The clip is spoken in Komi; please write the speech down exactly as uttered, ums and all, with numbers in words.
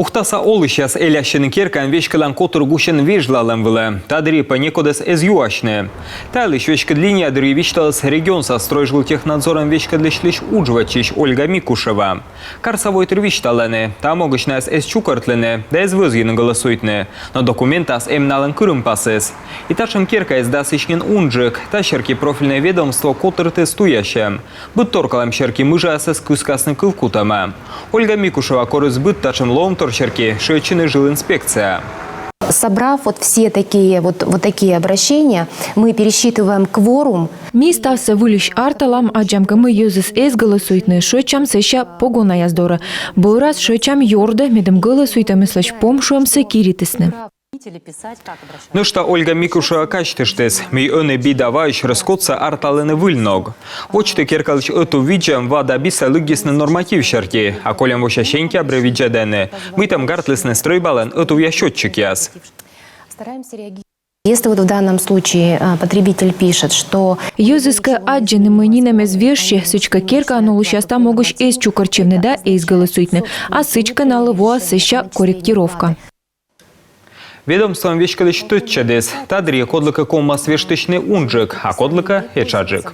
Ухтаса олысьяс элясьӧны керкаын веськыдлан котыр гусьӧн вежлалӧм вылӧ. Та дырйи пӧ некодӧс эз юасьны. Та йылысь веськыд линия дырйи висьталіс регионса стройжылтехнадзорӧн веськӧдлысьлысь уджводзысь Ольга Микушева. Карса войтыр висьталӧны, та могысь найӧс эз чукӧртлыны да эз вӧзйыны гӧлӧсуйтны, но документас эм налӧн кырымпасыс. И татшӧм керкаыс дасысь нин унджык, та серти профильнӧй ведомство котыртіс туясьӧм. Быд торкалӧм серти мыжаясӧс кыскасны кывкутӧмӧ. Ольга Микушева корис быд татшӧм лоӧмтор серти шыӧдчыны жилинспекцияӧ. Собрав вот все такие вот, вот такие обращения, мы пересчитываем кворум. Ми ставсӧ выльысь арталам, аддзам кӧ, мый йӧзыс эз гӧлӧсуйтны, шыӧдчам сэсся погонаяс дорӧ. Бӧрас шыӧдчам ёрдӧ, медым гӧлӧсуйтӧмыслысь помшуӧмсӧ киритісны. Нӧшта Ольга Микушева казьтыштіс, мый ӧні «Би да ваысь» рӧскодсӧ арталӧны выль ног. Водзті керкалысь ӧтуввидзӧм «ва» да «би»-сӧ лыддисны норматив серти, а кольӧм вося сентябрӧ видзӧдӧны, мый там гартлісны стрӧйбалӧн ӧтувъя счётчикъяс. Если вот в данном случае а, потребитель пишет, что Йӧзыс кӧ аддзӧны, мый нинӧм эз вежсьы, сідзкӧ, керкаын олысьяс та могысь эз чукӧртчывны да эз гӧлӧсуйтны. А сідзкӧ, налы воас сэсся корректировка. Ведомствоӧн веськӧдлысь тӧдчӧдіс, та дырйи кодлыкӧ ковмас вештысьны унджык, а кодлыкӧ этшаджык.